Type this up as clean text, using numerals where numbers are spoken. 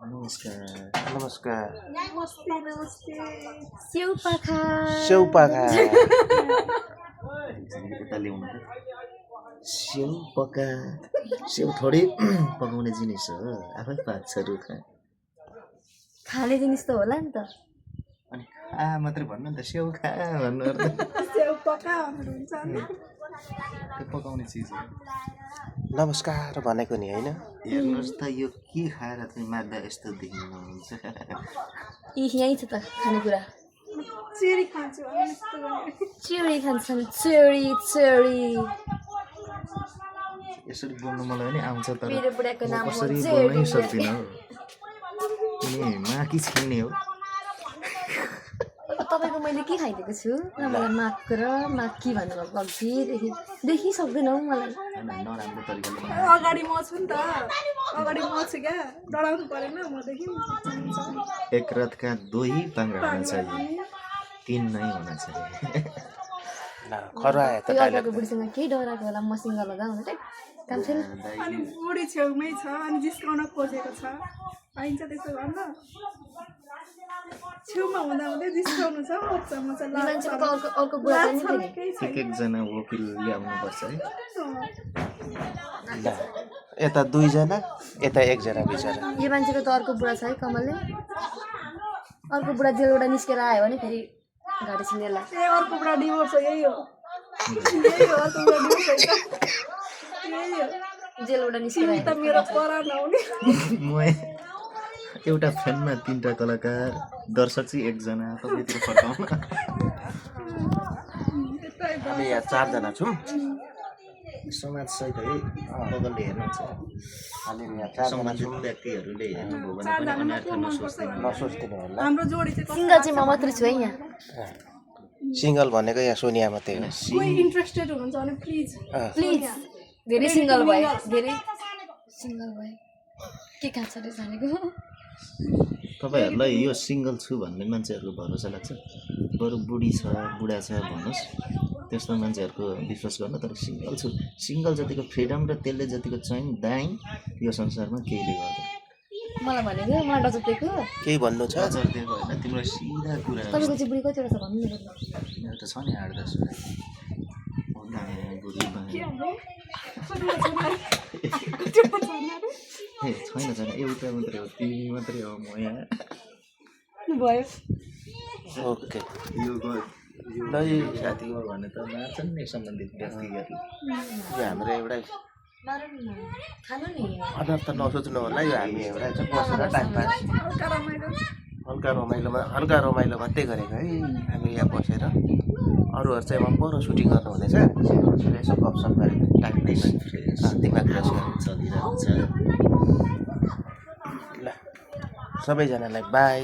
नमस्कार नमस्कार स्यौपाखा यता ल्याउनु स्यौ पका स्यौ थोरै पकाउने जिनिस हो आफै पाक्छ रुखा खाने जिनिस त होला नि त अनि खा मात्रै भन्नु नि त स्यौ खा भन्नु स्यौ पका भन्नुहुन्छ त्यो पकाउने चिज हो नमस्कार भनेको नि होइन हेर्नुहोस् त यो के खाएर चाहिँ माग्दा यस्तो देखिनुहुन्छ यहीँ छ त खानेकुरा चेरी खान्छु चेरी खान्छन् चेरी यसरी बोल्नु मलाई पनि आउँछ तर मेरो बुढाको नाम हो कसरी चेरी बोल्नै सक्दिनँ हो किन माकी छिन्ने हो तपाईँको मैले के खाइदिएको छु र मलाई माक र माकी भन्नुभएको अघिदेखि सक्दैन हौ मलाई नराम्रो तरिकाले अगाडि म छु नि त अगाडि म छु क्या डराउनु परेन मदेखि एक रथका दोही टाङ्गा होना चाहिए तीन नै होना चाहिए खरा आयो त त्यो अर्काको बुढीसँग केही डराएको होला मसिङ्गा लगाउनु चाहिँ काम छैन अनि बुढी छेउमै छ अनि जिस्काउन खोजेको छ पाइन्छ त्यसो गर्दा छेउमा हुँदा हुँदै जिस्काउनु छ मान्छेको त अर्को बुढा चाहिँ नि एक एकजना वकिल ल्याउनुपर्छ है यता दुईजना यता एकजना बिचरा यो मान्छेको त अर्को बुढा छ है कमलले अर्को बुढा जेलबाट निस्केर आयो भने फेरि घाँटी छिनेला ए अर्को बुढा डिभोर्स हो यही हो अर्को बुढा डिभोर्स यही हो जेलबाट निस्केर त मेरो परा नहुने म एउटा फ्यानमा 3टा कलाकार दर्शक चाहिँ एकजना तपाईँतिर फर्काउन हामी यहाँ 4 जना छौँ समाज सहित है बगलले हेर्नुहुन्छ हामी यहाँ 4 जना सम्बन्धित व्यक्तिहरूले हेर्नुभयो भने पनि अनर्थ नसोच्दैन नसोच्दिनु होला हाम्रो जोडी चाहिँ सिङ्गल चाहिँ म मात्रै छु है यहाँ सिङ्गल भनेको यहाँ सोनिया मात्रै हो कोही इन्ट्रेस्टेड हुनुहुन्छ भने प्लिज प्लिज धेरै सिङ्गल भए धेरै सिङ्गल भए के खान्छ अरे जानेको तपाईँहरूलाई यो सिङ्गल छु भन्ने मान्छेहरूको भरोसा लाग्छ बरु बुढी छ बुढा छ भन्नुहोस् त्यस्तो मान्छेहरूको विश्वास गर्न तर सिङ्गल छु सिङ्गल जतिको फ्रिडम र त्यसले जतिको चाहिँ दाइँ यो संसारमा केहीले गर्दैन मलाई भनेको मलाई डचपेको केही भन्नु छ हजुर दिएको होइन तिम्रो सिधा कुरा हो। तपाईँको चाहिँ बुढी कतिवटा छ भन्नु न एउटा छ नि 8-10 बुढी छैन एउटा मात्रै हो तिमी मात्रै हो म यहाँ भयो ओके यो साथी हो भने त मार्छन् नि सम्बन्धित व्यक्तिहरू यो हाम्रो एउटा खानु नि अनर्थ नसोच्नु होला यो हामी एउटा चाहिँ बसेर टाइम पास हल्का रमाइलो मात्रै गरेको है हामी यहाँ बसेर अरूहरू चाहिँ अब पर सुटिङ गर्नु हुनेछ यसो गफसफ गरेर टाइम दिमाग फ्रेस गर्नु चलिरहेको छ ल सबैजनालाई बाई